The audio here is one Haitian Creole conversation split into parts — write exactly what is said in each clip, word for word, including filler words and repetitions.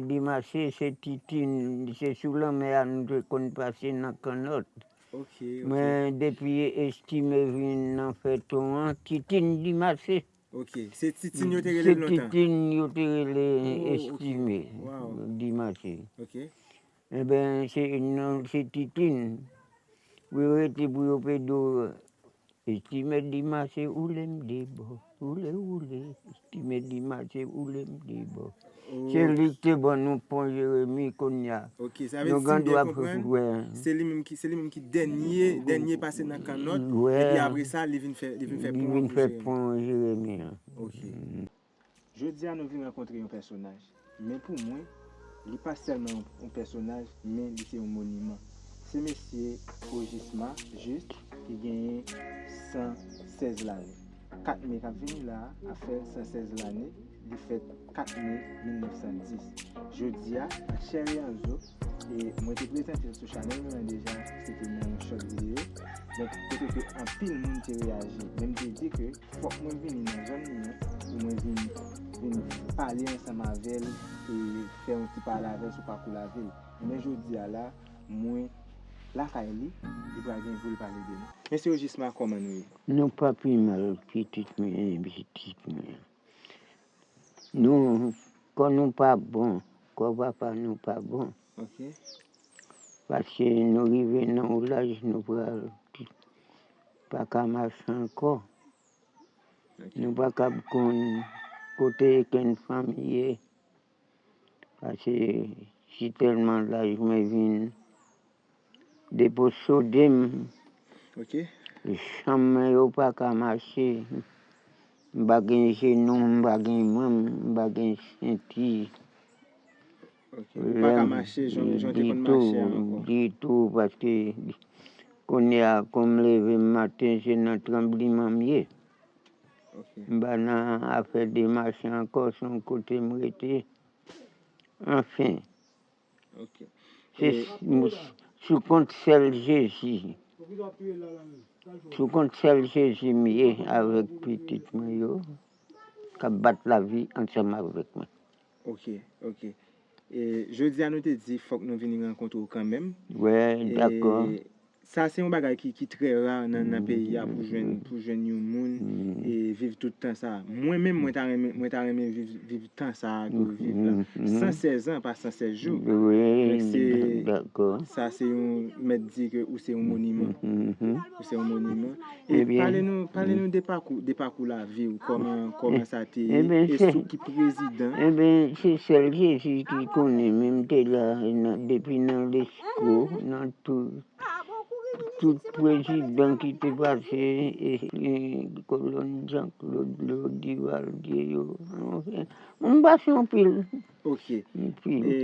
Dimache, se Titin, se sou lanmè a nou te konn pase nan kannòt. Ok, ok. Men depi Estime vin nan fè ton an, Titin Dimache. Ok, se Titin yo te rele l lontan? Se Titin yo te rele Estime Dimache. Ok. Enben, se non, se Titin. Wi, rete pou yo pe do. Estime Dimache, woule m debò. Woule, woule. Estime Dimache, woule m debò. Se li ki te ban nou pon Jeremi kounye a. Ok, sa vle di, si m byen konprann, se li menm ki, se li menm ki dènye, dènye pase nan kannòt, epi apre sa, li vin fè, li vin fè pon an pou Jeremi. Li vin fè pon Jeremi an. Ok. Jodi a, nou vin rankontre yon pèsonaj. Men pou mwen, li pa sèlman yon, yon pèsonaj, men li se yon moniman. Se mesye Ojisma Juste ki genyen san sèz lane. Kat me k ap vini la a, ap fè san sèz lane, li fèt kat me mil nèf san dis. Jodi a, ak chè e an zo, e mwen te prezante l sou chanèl mwen an deja, se te nan yon short videyo. Donk, kote ke anpil moun te reyaji. Men m te di ke fòk mwen vini nan zòn li an, pou mwen vin, vin pale ansanm avè l, e fè yon ti pale avè l sou pakou lavi l. Men jodi a la, mwen lakay li, li pral gen pou l pale de nou. Mesye Ojisma, kòman nou ye? Nou pa pi mal, pitit mwen, pitit mwen. Nou, kò nou pa bon, kò papa nou pa bon. Ok. Paske nou rive nan yon laj, nou pral pa ka mache ankò. Ok. Nou pa kab konn kote kenn fanm ye. Paske si tèlman laj mwen vin depo sode m. Ok. Janm mwen yo pa ka mache. M pa gen jenou, m pa gen manm, m pa gen senti. Ok. Ou pa ka mache jan, jan w te konn mache a ankò? Ditou, paske kounye a, kon m leve m maten, se nan tranbliman m ye. Ok. M pa nan afè de mache ankò, se yon kote m rete. Anfen. Ok. Se sou kont sèl Jezi. Sou kont sèl Jezi m ye avèk pitit mwen yo, k ap bat lavi ansanm avèk mwen. Ok, ok. E, jodi a nou te di fòk nou vin rankontre w kanmenm. Wè, dakò. Sa se yon bagay ki, ki trè ra nan, nan peyi a pou jwenn, pou jwenn yon moun, e, viv tout tan sa a. Mwen menm, mwen ta renmen, mwen ta renmen viv, viv tan sa a ke w viv la. San sèz an, pa san sèz jou. Donk se, sa se yon, mèt di ke ou se yon moniman. Ou se yon moniman. E pale nou, pale nou de pakou, de pakou lavi w, kòman, kòman sa te ye, e sou ki prezidan. Enben, se sèl Jezi ki konnen, men m te la nan, depi nan Lesko, nan tout, tout prezidan ki te pase, e, e, kolonn Jean Claude, Lodivalye yo, anfen, m pase anpil. Ok. Anpil. E,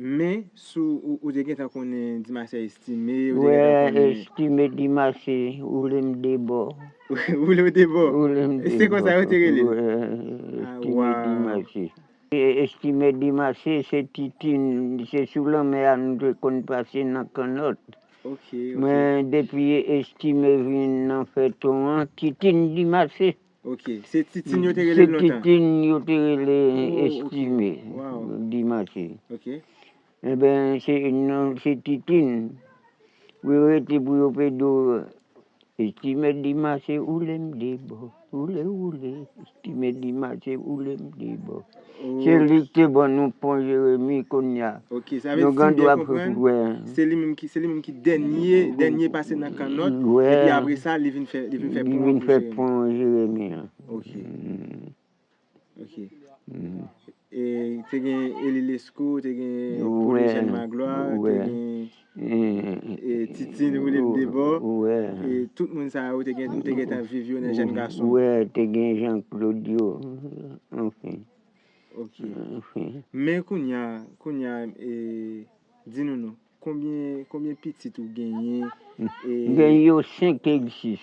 men, sou, ou, ou te gentan konnen Dimache Estime, ou te gentan konnen. Wè, Estime Dimache, woule m debò. Woule w debò? Woule m debò. E se konsa yo te rele l? Wè, Estime Dimache. E, Estime Dimache, se Titin, se sou lanmè a nou te konn pase nan kannòt. Ok, ok. Men depi Estime vin nan fè ton an, Titin Dimache. Ok, se Titin yo te rele l lontan? Se Titin yo te rele Estime Dimache. Ok. Enben, se non, se Titin. Wi, rete pou yo pe do Estime Dimache, woule m debò. Woule, woule. Estime Dimache, woule m debò. Se li ki te ban nou pon Jeremi kounye a. Ok, sa vle di, si m byen konprann, se li menm ki, se li menm ki dènye, dènye pase nan kannòt, epi apre sa, li vin fè, li vin fè pon an pou Jeremi. Li vin fè pon Jeremi an. Ok. Ok. E te gen Eli Lesko, te gen Paul Eugène Magloire, te gen, e, Titin Woule m debò. E tout moun sa yo, ou te gen, ou te gentan viv yo nan jèn gason. Wè, te gen Jean Claude yo. Anfen. Ok. Anfen. Men kounye a, kounye a, e, di nou non, konbyen, konbyen pitit ou genyen? M genyen yo senk egzis.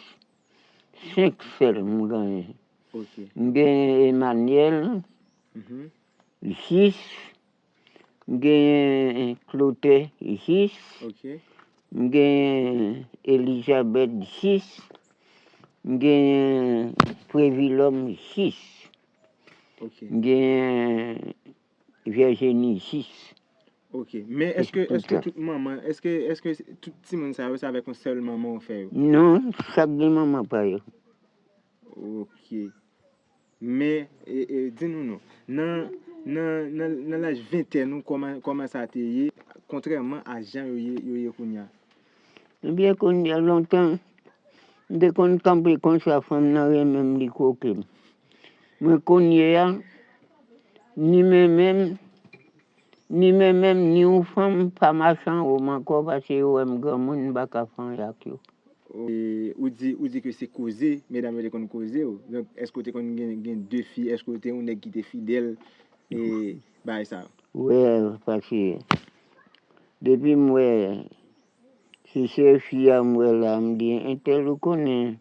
Senk sèl m genyen. Ok. M genyen Emmanuel, Jis, m genyen Clotaire, Jis, m genyen Elizabeth, Jis, m genyen Previlòm, Jis, m genyen Vèjeni sis. Ok. Men èske, èske tout manman, èske, èske tout timoun sa yo, se avèk yon sèl manman ou fè yo? Non, chak gen manman pa yo. Ok. Men, e, e, di nou non. Nan, nan, nan, nan laj ventèn ou, kòman, kòman sa te ye, kontrèman a jan yo ye, yo ye kounye a? Ebyen, kounye a lontan, m te konn kanpe konsa, fanm nan renmen m, li kwoke m. Men kounye a, ni men men m, ni men men m, ni yon fanm pa mache anwo m ankò, paske yo wè m granmoun, m pa ka fè anyen ak yo. E, ou di, ou di ke se koze, medam yo te konn koze w. Donk, èske w te konn gen, gen de fi? Èske w te yon nèg ki te fidèl? E, bagay sa yo. Wè, paske depi m wè se sè fi a m wè la, m di, entèl, ou konnen,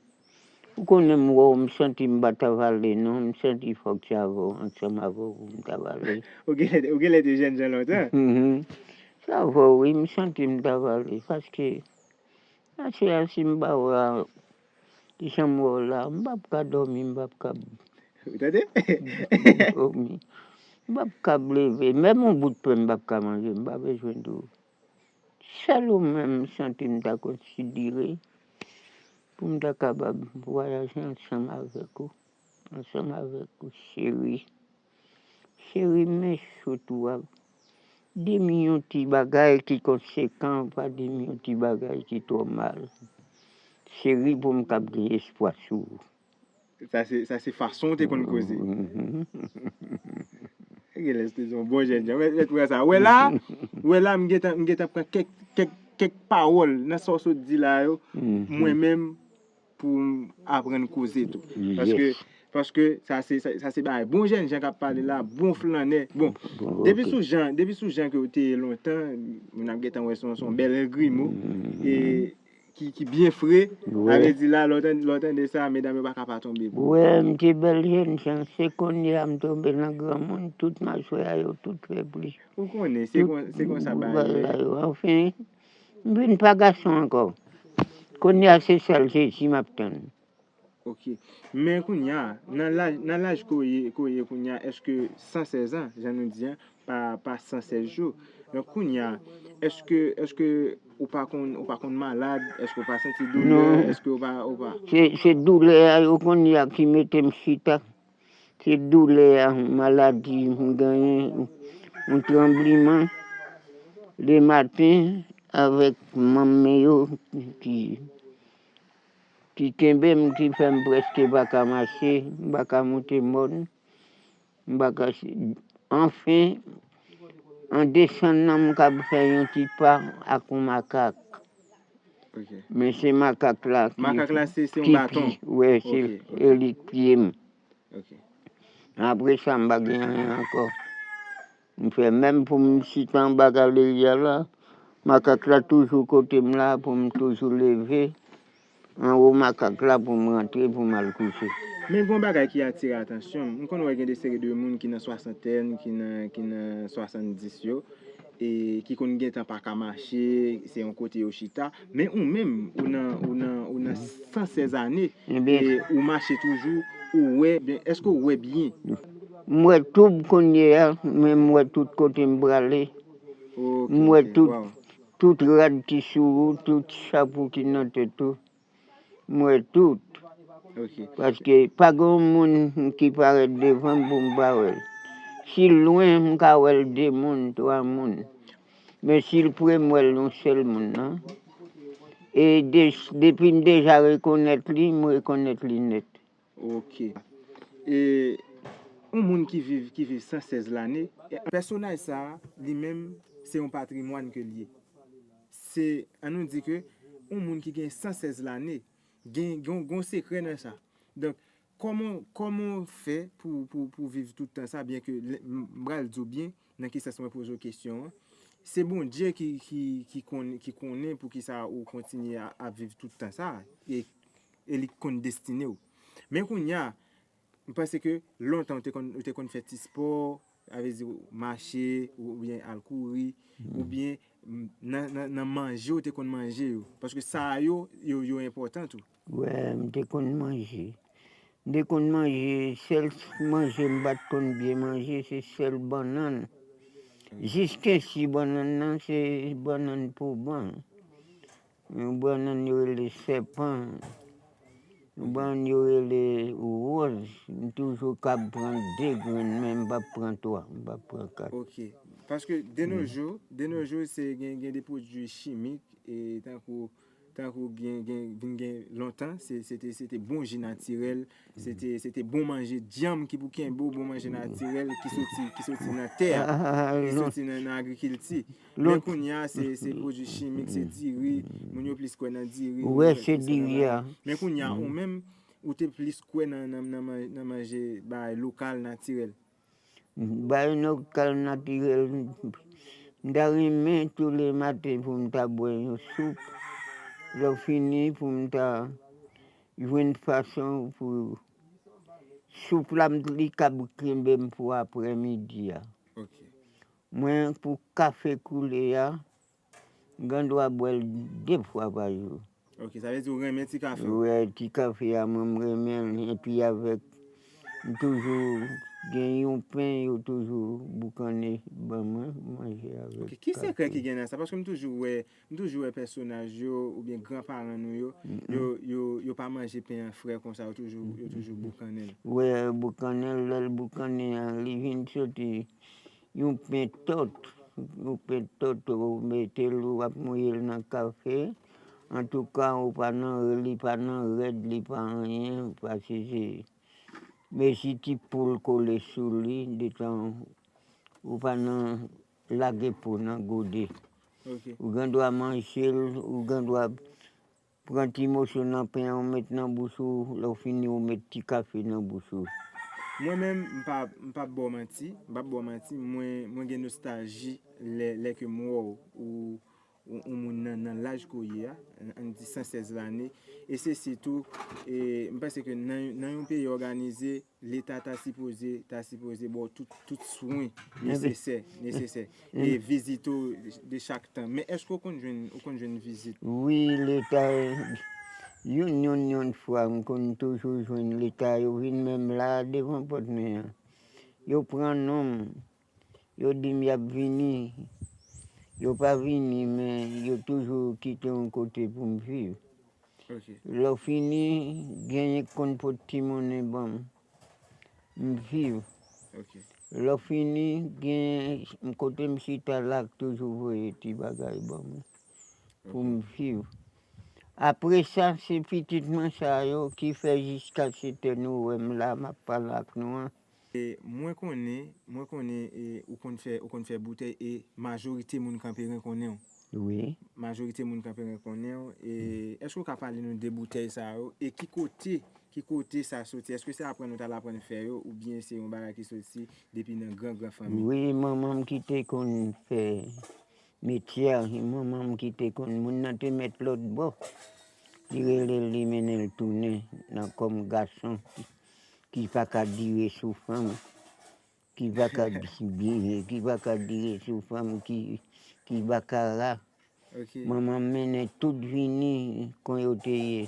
ou konnen m wè w, m santi m pa t ap ale non, m santi fòk se avè w, ansanm avè w pou m t ap ale. Ou genlè, ou genlè te jènjan lontan. Mhm. Se avè w, wi, m santi m t ap ale, paske aswè a, si m pa wè a, jan m wè w la, m p ap ka dòmi, m p ap ka Ou tande? dòmi. M p ap ka leve, menm yon bout pen m p ap ka manje, m pa bezwen di w. Sèl ou menm m santi m ta konsidere pou m ta kapab vwayaje ansanm avèk ou, ansanm avèk ou, cheri. Cheri, men sou tou a, di m yon ti bagay ki konsekan, pa di m yon ti bagay ki twò mal. Cheri, pou m kab gen espwa sou ou. Sa se, sa se fason w te konn koze. Genlè se te yon bon jènjan. Mèt, mèt pran sa. Wè la, wè la, m gentan, m gentan pran kèk, kèk, kèk pawòl nan sa w sot di la yo, mwen menm, pou m aprann koze tou. Paske, paske sa se, sa, sa se bagay. Bon jènjan k ap pale la, bon flannè. Bon, depi sou jan, depi sou jan ke w te ye lontan, moun ap gentan wè se yon, se yon bèl grimo. E ki, ki byen fre. Sa vle di la, lè w tande, lè w tande sa, medam yo pa ka pa tonbe pou ou. Wè, m te bèl jènjan, se kounye a m tonbe nan granmoun, tout machwè a yo, tout fè pli. Ou konnen, se kon, se konsa bagay yo ye. Anfen, m vin pa gason ankò. Kounye a se sèl Jezi m ap tann. Ok. Men kounye a, nan laj, nan laj ke w ye, ke w ye kounye a, èske san sèz an, jan nou di an, pa, pa san sèz jou. Donk kounye a, èske, èske ou pa konn, ou pa konn malad, èske ou pa santi doulè, èske ou pa, ou pa. Se, se doulè a yo kounye a ki mete m chita. Se doulè a, maladi, m genyen yon tranbliman lematen avèk manm mwen yo ki, ki kenbe m, ki fè m prèske pa ka mache, m pa ka monte mòn, m pa ka, anfen, an desann nan, m kab fè yon ti pa ak yon makak. Men se makak la ki pi, wè, se e li k pye m. Apre sa, m pa gen anyen ankò. M fè menm pou m chita anba galeri a la, makak la toujou kote m la, pou m toujou leve anwo makak la pou m rantre, pou m al kouche. Men gen yon bagay ki atire atansyon m. M konn wè gen de seri de moun ki nan swasantèn, ki nan, ki nan swasanndis yo, e ki konn gentan pa ka mache, se yon kote yo chita. Men ou menm, ou nan, ou nan, ou nan san sèz ane, e ou mache toujou, ou wè, èske ou wè byen? M wè toub kounye a, men m wè tout kote m prale. M wè tout, tout rad ki sou ou, tout chapo ki nan tèt ou. M wè tout. Paske pa gen yon moun ki parèt devan m pou m pa wè l. Si l lwen, m ka wè l de moun, twa moun. Men si l pre, m wè l yon sèl moun nan. E de, depi m deja rekonèt li, m rekonèt li nèt. Ok. E yon moun ki viv, ki viv san sèz lane, pèsonaj sa a, li menm, se yon patrimwàn ke l ye. Se, an nou di ke yon moun ki gen san sèz lane, gen, gen, gen yon sekrè nan sa. Donk, kòman, kòman w fè pou, pou, pou viv tout tan sa, byen ke m pral di w byen nan ki sans mwen poze w kesyon an. Se Bondye ki, ki, ki konn, ki konnen poukisa ou kontinye ap viv tout tan sa, e, e li k konn destine w. Men kounye a, m panse ke lontan ou te konn, ou te konn fè ti spò, sa vle di mache, oubyen al kouri, oubyen nan, nan, nan manje ou te konn manje yo. Paske sa yo, yo, yo enpòtan tou. Wè, m te konn manje. M te konn manje, sèl manje m pa t konn byen manje, se sèl bannann. Jiskensi bannann nan se bannann pou ban. Yon bannann yo rele sèpan. Yon bannann yo rele wòz. M toujou kab pran de grenn, men m p ap pran twa, m p ap pran kat. Ok. Paske de nos jours, de nos jours, se gen, gen de pwodui chimik, e tankou, tankou gen, gen, vin gen lontan, se, se te, se te bon ji natirèl, se te, se te bon manje dyanm ki pou kenbe w, bon manje natirèl ki soti, ki soti nan tè a, ki soti nan, nan agrikilti. Men kounye a, se, se pwodui chimik, se diri, moun yo plis kwè nan diri, moun yo kwè plis nan bagay. Men kounye a, ou menm, ou te plis kwè nan, nan, nan man-, nan manje bagay lokal, natirèl. Bay nou kal natirèl. M ta renmen tou le maten pou m ta bwè yon soup. Lè w fini pou m ta jwenn fason pou soup la m li kab kenbe m pou aprè midi a. Ok. Mwen pou kafe koule a, m gen dwa bwè l de fwa pa jou. Ok, sa vle di ou renmen ti kafe w? Wi, ti kafe a, mwen, m renmen l. Epi avèk, m toujou gen yon pen, yo toujou boukannen ban mwen, m manje avèk kafe. Ok, ki sekrè ki gen nan sa? Paske m toujou wè, m toujou wè pèsonaj yo, oubyen gran paran nou yo, yo, yo, yo pa manje pen an frè konsa, yo toujou, yo toujou boukannen l. Wi, boukannen l, lè l boukannen an, li vin soti yon pen tòt, yon pen tòt, ou mete l, w ap mouye l nan kafe. Antouka, ou pa nan, li pa nan rèd, li pa anyen, paske se mesi ti poul kole sou li, detan ou pa nan lage po nan gode. Ok. Ou gen dwa manje l, ou gen dwa pran ti moso nan pen an, ou met nan bouch ou, lè w fini, ou met ti kafe nan bouch ou. Mwen menm, m pa, m p ap ba w manti, m p ap ba w manti, mwen, mwen gen nostalji lè, lè ke m wè w, ou, ou, ou moun nan, nan laj ke w ye a, ann, ann di san sèz lane, e se sitou, e m panse ke nan, nan yon peyi òganize, Leta ta sipoze, ta sipoze ba w tout, tout swen nesesè, nesesè. E vizite w de chak tan. Men èske w konn jwenn, ou konn jwenn vizit? Wi, Leta, youn, youn, youn fwa, m konn toujou jwenn Leta, yo vin menm la, devan pòt mwen an. Yo pran non m, yo di m y ap vini. Yo pa vini, men yo toujou kite yon kote pou m viv. Ok. Lè w fini, genyen k konn pot ti monnen ban m. M viv. Ok. Lè w fini, genyen m kote m chita la k toujou voye ti bagay ban mwen pou m viv. Apre sa, se pitit mwen sa yo ki fè jiskaskè nou wè m la, m ap pale ak nou an. E, mwen konnen, mwen konnen, e, ou konn fè, ou konn fè boutèy e majorite moun Kanperen konnen w. Wi. Majorite moun Kanperen konnen w. E, èske w ka pale nou de boutèy sa yo? E ki kote, ki kote sa soti? Èske se aprann ou t al aprann fè yo, oubyen se yon bagay ki soti depi nan gran, gran fanmi? Wi, manman m ki te konn fè metye a, manman m ki te konn, moun nan te mèt lòt bò. Li rele l, li mennen l tounen nan kò m gason ki, ki pa ka dire sou fanm, ki pa ka di-, ki pa ka dire sou fanm, ki, ki bakara. Ok. Manman m mennen tout vini kon yo te ye.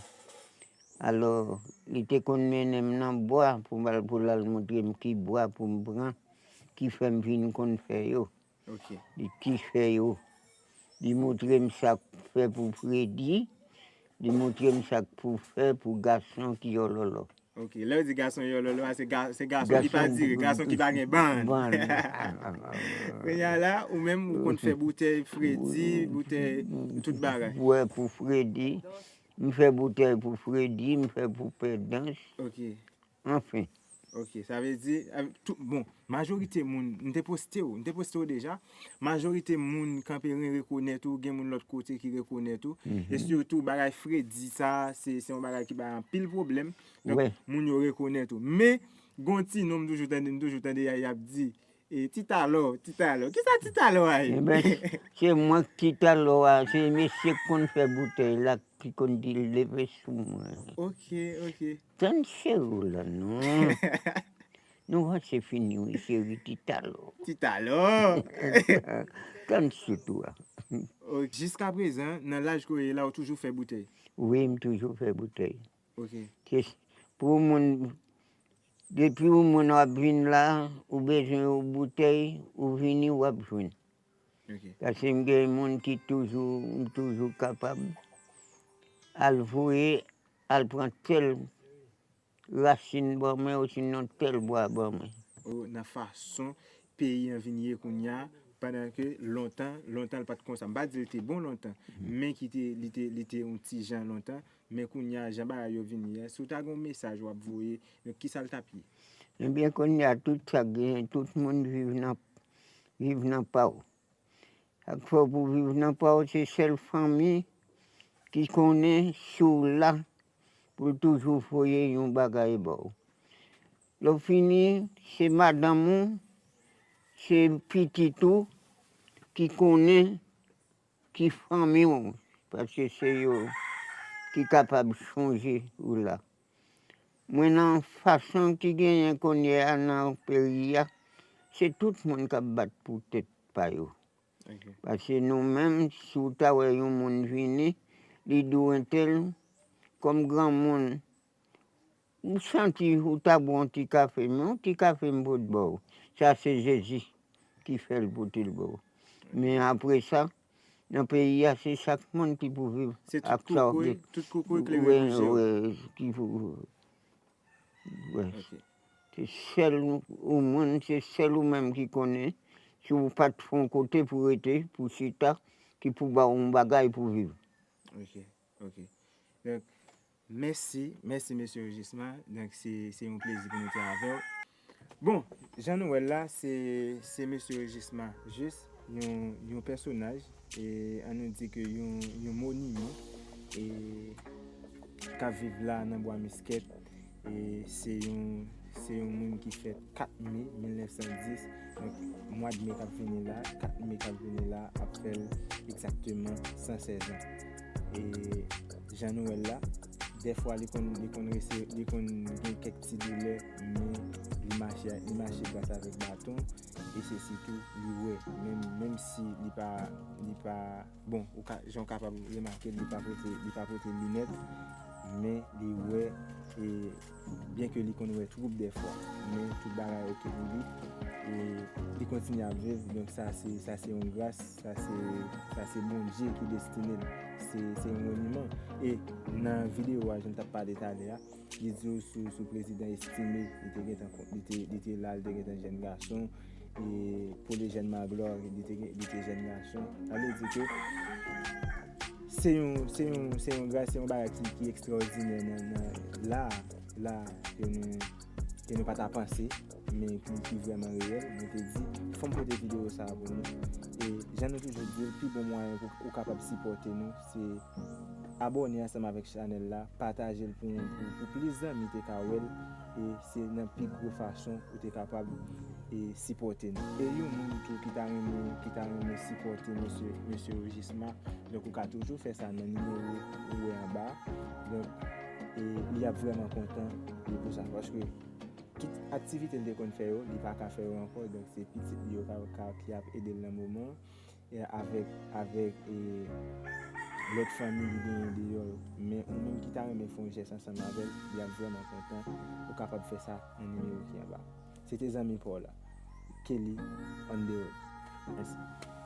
Alò, li te konn mennen m nan bwa pou m al, pou l al montre m ki bwa pou m pran, ki fè m vin konn fè yo. Ok. Li ki fè yo. Li montre m sa k fè pou fredi, li montre m sa k pou fè pou gason ki yòlòlò. Ok, lè w di gason yòlòlò a, se ga-, se gason ki pa dire, gason ki pa gen bann. Bann. Kounye a la, ou menm, ou konn fè boutèy fredi, boutèy tout bagay. Wè, pou fredi, m fè boutèy pou fredi, m fè pou pèdans. Ok. Anfen. Ok, sa vle di, eh, tout, bon, majorite moun, m te poste w, m te poste w deja, majorite moun Kanperen rekonèt ou, gen moun lòt kote ki rekonèt ou, e sitou bagay fredi sa, se, se yon bagay ki bay anpil pwoblèm. Donk, moun yo rekonèt ou. Men, gon ti non m toujou tande, m toujou tande y ap di, e, Ti Talò, Ti Talò. Kisa Ti Talò a ye? Eben, se mwen k Ti Talò a, se mesye k konn fè boutèy la ki konn di l leve sou mwen. Ok, ok. Tann cheri w la non. Nou ranse fini wi, cheri, Ti Talò. Ti Talò. Tann cheri w la. Ok, jiskaprezan, nan laj ke w ye la, ou toujou fè boutèy? Wi, m toujou fè boutèy. Ok. Se pou moun Depi w mwen w ap vin la, ou bezwen yon boutèy, ou vini, w ap jwenn. Ok. Paske m gen moun ki toujou, m toujou kapab al voye, al pran tèl rasin ban mwen, osinon tèl bwa ban mwen. Ou nan fason peyi an vin ye kounye a, pandan ke lontan, lontan l pa t konsa. M pa di l te bon lontan, men ki te, li te, li te yon ti jan lontan, men kounye a, jan bagay yo vin ye a, si w ta gen yon mesaj w ap voye, men kisa l t ap ye? Ebyen, kounye a, tout sa k genyen, tout moun viv nan, viv nan pa w. Sa k fè w pou viv nan pa w, se sèl fanmi ki konnen si w la pou l toujou voye yon bagay ba w. Lè w fini, se madanm ou, se pitit ou ki konnen ki fanmi w, paske se yo ki kapab chonje ou la. Mwen nan fason ki genyen kounye a nan peyi a, se tout moun k ap bat pou tèt pa yo. Ok. Paske nou menm, si w ta wè yon moun vini, li di w entèl, kòm granmoun, ou santi ou ta bwè yon ti kafe, men yon ti kafe m pot ba w. Sa se Jezi ki fè l pote l ba w. Men apre sa, nan peyi a, se chak moun ki pou viv Se tout ak sa w kokoy, gen. Tout kokoy klere Wè, bouch yo. Wè, ki pou. Wè. Ok. Se sèl ou moun, se sèl ou menm ki konnen. Si w pa t fè yon kote pou rete, pou chita, ki pou ba w yon bagay pou viv. Ok, ok. Donk, mèsi, mèsi mesye Regisma. Donk, se se yon plezi pou nou te avè w. Bon, jan nou wè l la, se se mesye Regisma Jis, yon yon pèsonaj, e an nou di ke yon yon moniman, e k ap viv la nan Bwa Miskèt. E se yon se yon moun ki fèt kat me mil nèf san dis. Donk, mwa de me k ap vini la, kat me k ap vini la ap fè l egzakteman san sèz an. E jan nou wè l la, dèfwa li konn li konn rese li konn gen kèk ti doulè, men li mache li mache gras avèk baton. E se sitou li wè, menm menm si li pa li pa bon, ou ka, jan w kapab remake, li pa pote li pa pote linèt, men li wè, e byen ke li konn wè twoub dèfwa, men tout bagay oke pou li. E li kontinye ap viv, donk sa se sa se yon gras, sa se sa se Bondye ki destine l. Se se yon moniman. E nan videyo a, jan m t ap pale talè a, li di w sou sou prezidan Estimé, li te gentan li te li te la, li te gentan jèn gason. E pou Lejèn Maglò, li te gen- li te jèn gason. Sa vle di ke se yon se yon se yon gras, se yon bagay ki ki ekstraòdinè nan nan la la ke nou ke nou pa ta panse, men ki ki vrèman reyèl. Mwen te di fò m pote videyo sa a pou nou. E jan nou toujou di l, pi bon mwayen pou ou kapab sipòte nou se abòne ansanm avèk chanèl la, pataje l pou pou pou plis zanmi te ka wè l. E se nan pi gwo fason ou te kapab e sipòte nou. E yon moun tou ki ta renmen ki ta renmen sipòte mesye mesye Regisma, donk ou ka toujou fè sa nan nimewo ou wè anba a. Donk e li ap vrèman kontan e pou sa, paske tout aktivite l te konn fè yo, li pa ka fè yo ankò, donk se pitit li yo ka, ka, ki ap ede l nan moman an. E avèk avèk e lòt fanmi li genyen deyò yo. Men ou menm ki ta renmen fè yon jès ansanm avè l, li ap vrèman kontan. Ou kapab fè sa nan nimewo ki anba. Se te zanmi pa w la, Kelly on the road. Mèsi.